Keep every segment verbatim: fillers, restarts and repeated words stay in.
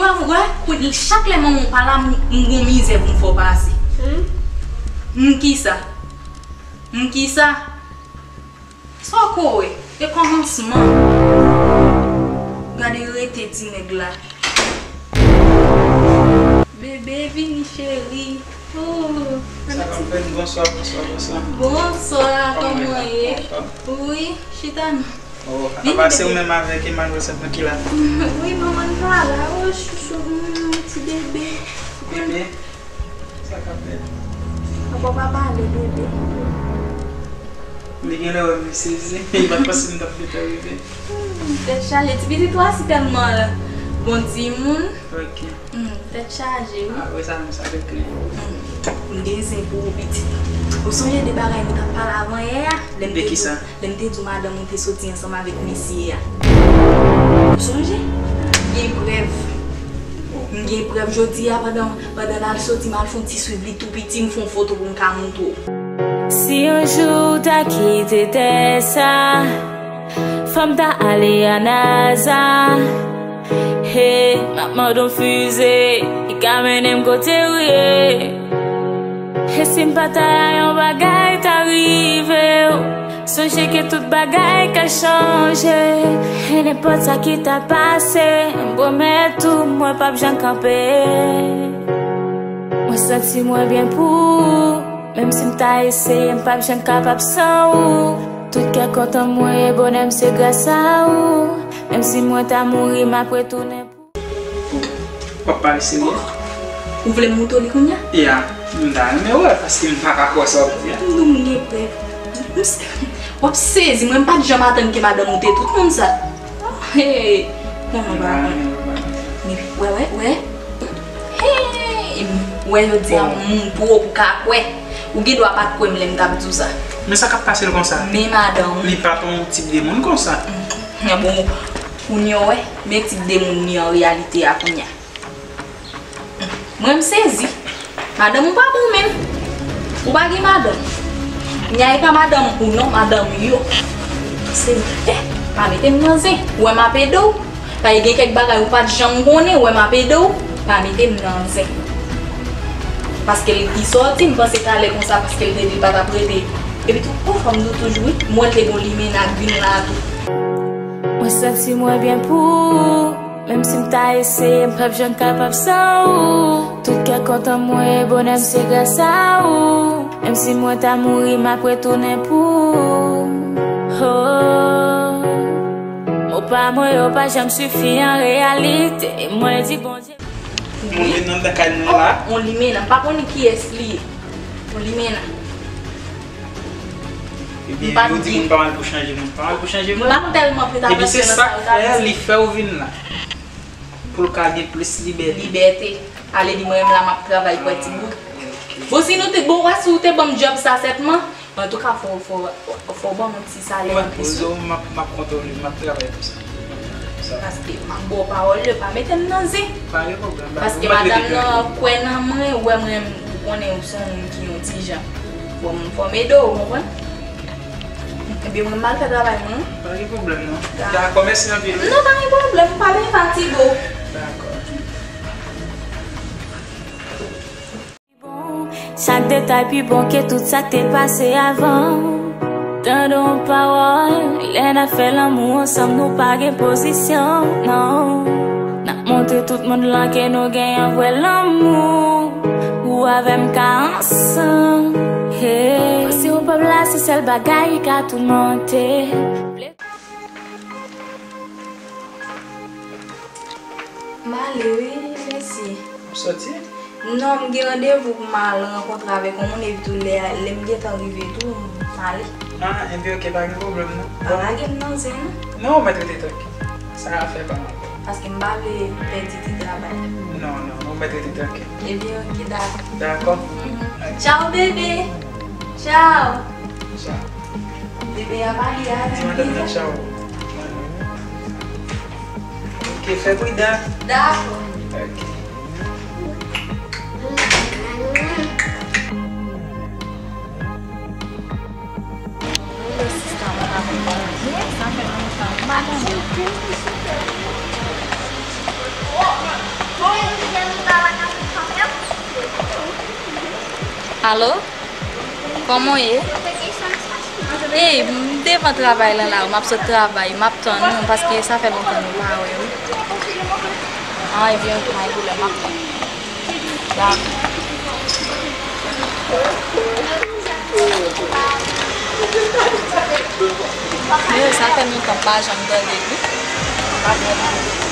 Wè, kou- chak lè manman w pa la, m m gon mizè pou m fè w pase. M kisa? M kisa? Sa w ko wè? E kòmansman. Gade rete ti nèg la. Bebe, vini cheri. Oh, sa k ap fèt? Bonswa, bonswa, bonswa. Bonswa, kòman ye? Wi, chita non. Oh, apa se ou menm avèk Emmanuel Saint Tranquille la? Wi, manman n pa la. Oh, chouchou, mm, ti bebe. Bebe, sa k ap fèt? Apa w pa pale, bebe? Li genlè wè m sezi. Li pa t panse m t ap gentan rive. Hmm, tèt chaje. Ti pitit ou a si tèlman bon timoun. Ok. Hmm, tèt chaje, wi. Ah, wi, sa menm sa te klè. Hmm, m gen zen pou ou, pitit. Ou sonje de bagay nou t ap pale avan yè a? Lè m te di w, lè m te di w madanm ou te soti ansanm avèk mesye a. Ou sonje? M gen prèv. M gen prèv jodi a pandan, pandan n al soti, m al fè yon ti swiv li tou piti, m fè yon foto pou m ka montre w. Si yon jou w ta kite tè sa, fò m ta ale a NASA. Hey, m ap mande w fize, li ka mennen m kote w ye. E si m pa ta la, yon bagay ta rive w. Sonje ke tout bagay ka chanje. E nenpòt sa ki ta pase, m pwomèt ou, mwen p ap janm kanpe. Mwen santi mwen byen pou ou. Menm si m ta eseye, m p ap janm kapab san ou. Tout kè kontan mwen e bonè m se gras a ou. Menm si mwen ta mouri, m ap retounen pou ou. W ap pale serye? Ou vle m montre w li kounye a? Ya, m ta renmen wè, paske m pa ka kwè sa w ap di a. M di w m gen prèv. M s- W ap sezi, mwen m pa t janm atann ke madanm ou te tout moun sa. Hey, non, non, pa konn. Men, wè, wè, wè. Hey, wè, jodi a, m montre w pou w ka kwè. Ou gen dwa pa t kwè m lè m t ap di w sa. Men sa k ap pase l konsa? Men madanm. Li pa t yon tip de moun konsa. Men bon, kounye a, w wè, men tip de moun li an reyalite a kounye a. Mwen m sezi. Madanm ou pa bon menm. Ou pa gen madanm. Nya e pa madanm ou non, madanm yo. Se, eh, pa mete m nan zen. Ou wè m ap ede w. Pa gen kèk bagay ou pa t janm konnen, ou wè m ap ede w. Pa mete m nan zen. Paske l ki sòti, m panse talè konsa, paske l te di l pa t ap rete. Epi tou, oh, fò m di w toujou, wi. M wè l te gon limena k vin la tou. Mwen santi mwen byen pou ou. Menm si m ta eseye, m p ap janm kapab san ou. Tout kè kontan mwen e bonè m se gras a ou. Menm si mwen ta mouri, m ap retounen pou ou. Oh. Mo pa mwen yo pa janm sifi an reyalite. E mwen di Bondye. Moun vin nan kay nou la. Oh, on limena, m pa konnen kiyès li ye. On limena. Ebyen, yo di moun pa mal pou chanje moun. Pa mal pou chanje moun. Mwen pa tèlman prete atansyon nan sa yo t ap di. Ebyen, se sa k fè li fè w vin la. Pou l ka gen plis libète. Libète. Ale di mwen menm la m ap travay pou ti bout. Bon, si nou te, bon, wè si w te ban m djòb sa sètman. Antouka, fò, fò, fò w ban m yon ti salè an plis, wi. M ap, m ap kontwole, m ap travay pou sa. M ap travay pou sa. Paske m ap ba w pawòl, yo pa mete m nan zen. Pa gen pwoblèm, ba, paske madanm nan kwè nan mwen, wè mwen, ou konnen ou se yon moun ki yon ti jan. Bon, fò m ede w, ou konprann? Ebyen, mwen m al fè travay mwen. Pa gen pwoblèm, non. Dakò, mèsi anpil. Non, pa gen pwoblèm, m pa vin fatige w. Dakò. Chak detay pi bon ke tout sa k te pase avan. Tande yon pawòl, lè n ap fè lanmou ansanm, nou pa gen pozisyon, non. N ap montre tout mond lan ke nou gen yon vrè lanmou. Ou avè m ka ansanm, hey. Mwen si ou p ap la, se sèl bagay ki ka toumante. M ale wi, mèsi. W sòti? Non, m gen randevou pou m al rankontre avèk yon moun, epi tou lè, lè m gentan rive tou, m ale. Ah, enben oke, pa gen pwoblèm non. Pa lage m nan zen non. Non, ou mèt rete trankil. Sa a fè pa mal. Paske m pa vle pèdi ti travay. Non, non, ou mèt rete trankil. Ebyen, oke, dakò. Dakò. Mhm. Tchao, bebe. Tchao. Tchao. Bebe a pale a, di madanm nan tchao. Oke, fè pridan. Dakò. Oke. Hello, sista, mwen pa konprann byen. Sa fè lontan m pa tande w. Alo? Kòman w ye? Ey, m devan travay lan la, m ap sot travay, m ap tann ou, paske sa fè lontan nou pa wè, wi. Ah, ebyen, ok, pa gen pwoblèm, m ap tann ou. Dakò. Yo, sa fè lontan m pa janm tande l, wi. M pa janm tande l.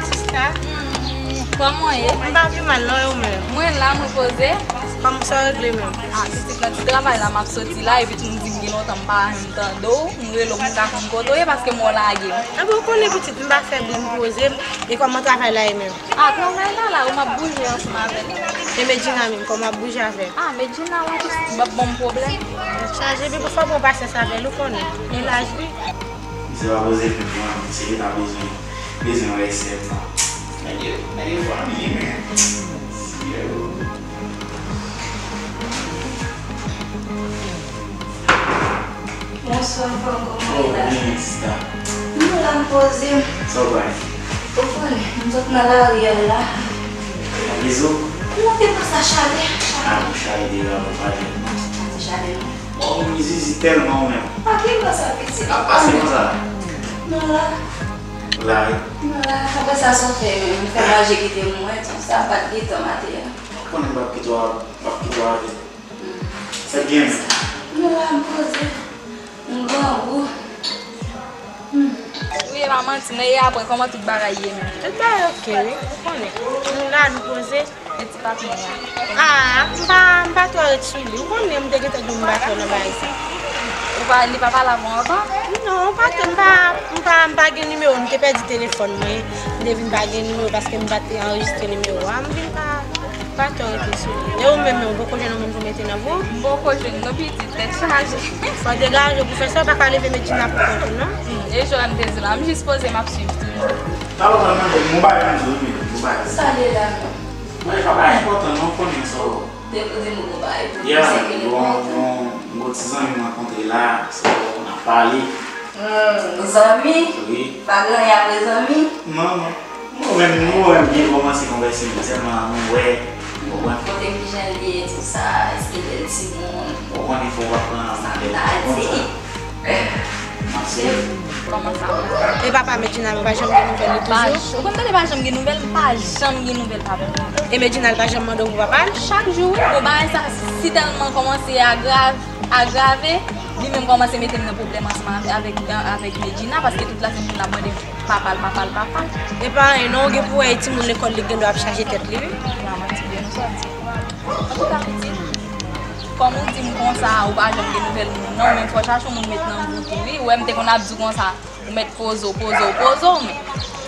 Sista. Kòman w ye? M pa pi mal, non, e ou menm? Mwen la, mwen poze. Kòman sa regle menm? Ah, pitit lan, ti travay la, m ap soti la, epi tou m di m gen lontan m pa janm tande w, m rele w pou m ka konn kote w ye, paske m wè w lage m. Anben, ou konnen pitit, m pa fè bri, m poze m, e kòman travay la ye menm? Ah, travay la la, ou m ap bouje ansanm avè l. E Medjina menm, kòman w ap bouje avè l? Ah, Medjina la, tou, m ap ban m pwoblèm. Chaje, epi fò w pran pasyans avè l, ou konnen. E laj li. Misye pa poze plen pou anyen, misye ta bezwen, bezwen wè sè m nan. Nèg yo, nèg yo fò anyen, men. Yo. Bonswa, fanm, kòman w ye la? Oh, byen, sista. M la, m poze m. Sa w bay? Ou konnen, m sot nan lari a la. Nan rezo? Non, te pa sa, chale, chale. Ah, m chale deja, pou pale. Pase chale, non. Bon, m zizi tèlman ou menm. Pa gen konsa, pitit. Ap pase konsa. Non, la. La, wi. Non, la. Apre sa, sa w fè menm? M fè manje kite m, mwen, tout sa, m pa t gen tan maten an. Ou konnen m p ap kite w, m p ap kite w avè. Sa k gen menm? Non, la, m poze. M grangou. Hmm. Wi, e pa manti, non, e apre, kòman tout bagay ye menm? Tout bagay ok, wi. Ou konnen. Nou la, nou poze. E ti patnè a? Ah, m pa, m pa twò ret sou li. Ou konnen, m te gentan di w m pa twò nan bagay sa. Ou pa, li pa pale avè w ankò? Non, m pa t, m pa, m pa, m pa gen nimewo, m te pèdi telefòn mwen. M te vin pa gen nimewo paske m pa t anrejistre nimewo a. M vin pa, pa twò rete sou li. E ou menm, menm, ou poko jwenn yon moun pou mete nan vi w? M poko jwenn, non, pitit, tèt chaje. Fò w degaje w pou fè sa, ou pa ka leve Medjina pou kont ou, non. Hmm, e jwè m te di la, m jis poze, m ap swiv toujou. Talè w pral mande m, bon bagay m di w, wi, bon bagay. Sa li la menm? Mwen, e pa bagay enpòtan, non, ou konnen sa. Te pou di m ou gon bagay pou di m, se ke li bon, enpòtan. Bon, m gon ti zanmi m rankontre la, so, n ap pale. Hmm, zanmi? Wi. Pa gen anyen apre zanmi? Non, non. Mwen menm, mwen menm byen kòmanse konvèse m, sèlman nou wè, ou konprann? Kote kijan l ye, tou sa, èske bèl timoun? Ou konnen fò w ap pran nan tèt, ou konn sa. M ap swiv. Kòman sa va? E papa Medjina, ou pa janm gen nouvèl li toujou? Ou konn tande pa janm gen nouvèl, m pa janm gen nouvèl papa m. E Medjina, l pa janm mande w pou papa l? Chak jou, wi. Bon, bagay sa si tèlman kòmanse agrav-, agrave, li menm kòmanse mete m nan pwoblèm ansanm avèk, avèk Medjina, paske tout lasemèn l ap mande papa l, papa l, papa l. E pa anyen non, ou gen pou wè e timoun lekòl li gen dwa ap chaje tèt li, wi. Pa manti, byen ou sòti. Antouka, pitit, kòm ou di m konsa, ou pa janm gen nouvèl moun, non, men fò chache yon moun met nan vi w tou, wi. Ou wè, m te konn ap di w konsa, ou mèt poze w, poze w, poze w, men.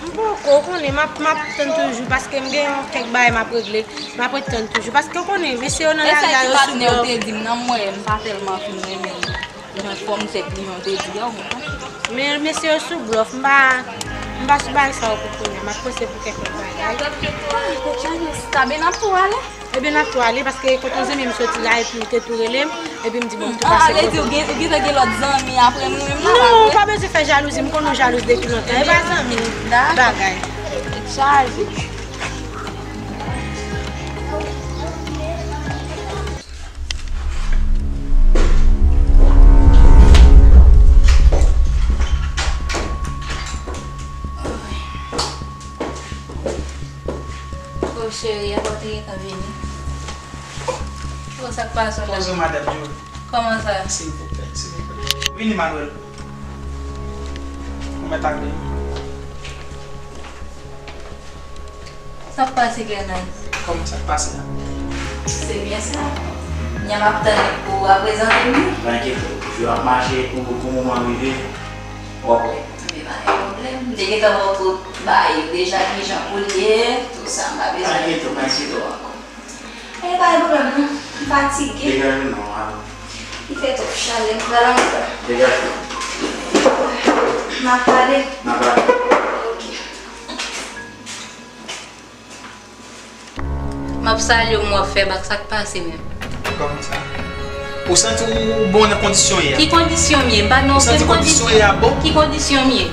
M poko konnen, m ap, m ap tann toujou, paske m gen kèk bagay m ap regle. M ap ret tann toujou, paske w konnen, mesye yo nan lari a, yo sou blòf. E sèl ti patnè w te di m nan, m wè, m pa tèlman fin renmen l. Jan fòm tèt li, jan w te di a, ou konprann? Men mesye yo sou blòf, m pa, m pa sou bagay sa yo pou kounye a, m ap panse pou kèk lòt bagay. Sa byen ap tou ale? Ebyen, n ap tou ale, paske kote yon zanmi m soti la, epi li te tou rele m, epi m di, bon, m tou pase kote l. Ah, vle di ou gen, ou gentan gen lòt zanmi apre mwen menm la, pa vre? Non, ou pa bezwen fè jalouzi, m konnen w jalouz depi lontan, e pa zanmi, bagay. Tèt chaje. Oh, cheri, apa w te gentan vini? Oh, sa k pase w la? Bonjou, madanm Joe. Kòman sa? Silvouplè, silvouplè. Vini, Manuel. Ou mèt ale. Sa k pase, Glenise? Kòman sa k pase a? Se byen sa. Kounya m ap tann li pou w aprezante m li. Pa enkyete w. Jou ap mache pou, pou moman rive, w ap wè. Men pa gen pwoblèm. M te gentan wè w tout bagay deja kijan pou l ye, tou sa, m pa bezwen di w ankò. Pa enkyete w, pa enkyete w. E pa gen pwoblèm non. M fatige. Degaje non, ale. Li fè twòp chalè, m pral antre. Degaje w. M ap pale. N ap pale. Ok. M ap salye w, m wè w ap fè bak, sa k pase menm? Kòman sa? Ou santi w bon nan kondisyon w ye a? Ki kondisyon m ye? M pa nan okenn kondisyon. Ou santi kondisyon w ye a bon? Ki kondisyon m ye?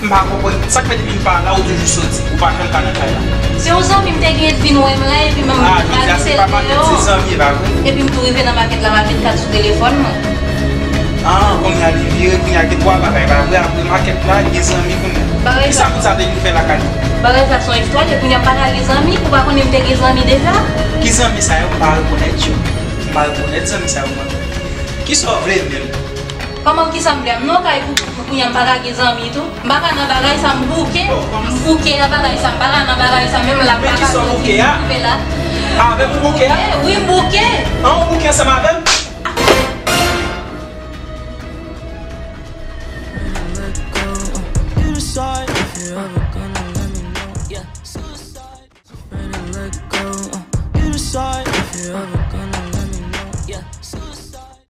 M pa konprann. Sa k fè depi m pa la, ou toujou soti? Ou pa janm ka nan kay la? Se yon zanmi m te gen vin wè m la, epi m Ah, jodi a se pa makèt, se zanmi, e pa vre? Epi m tou rive nan makèt la, m ap vin kat sou telefòn mwen. Ah, kounye a li vire, kounye a gen twa bagay, pa vre? Apre makèt la, gen zanmi kounye a. Kisa moun sa te vin fè lakay ou? Bagay sa se yon istwa, e kounye a m pa ka gen zanmi, ou pa konnen m te gen zanmi deja? Ki zanmi sa yo? M pa rekonèt yo. M pa rekonèt zanmi sa yo, mwen. Kisa w vle menm? Kòman kisa m vle? M nan kay pou kounye a m pa ka gen zanmi tou. M pa ka nan bagay sa, m bouke. M bouke nan bagay sa, m pa ka nan bagay sa, menm la m pa ka soti. M bouke la. Avè m ou bouke a? Eh, wi, m bouke. An ou bouke ansanm avè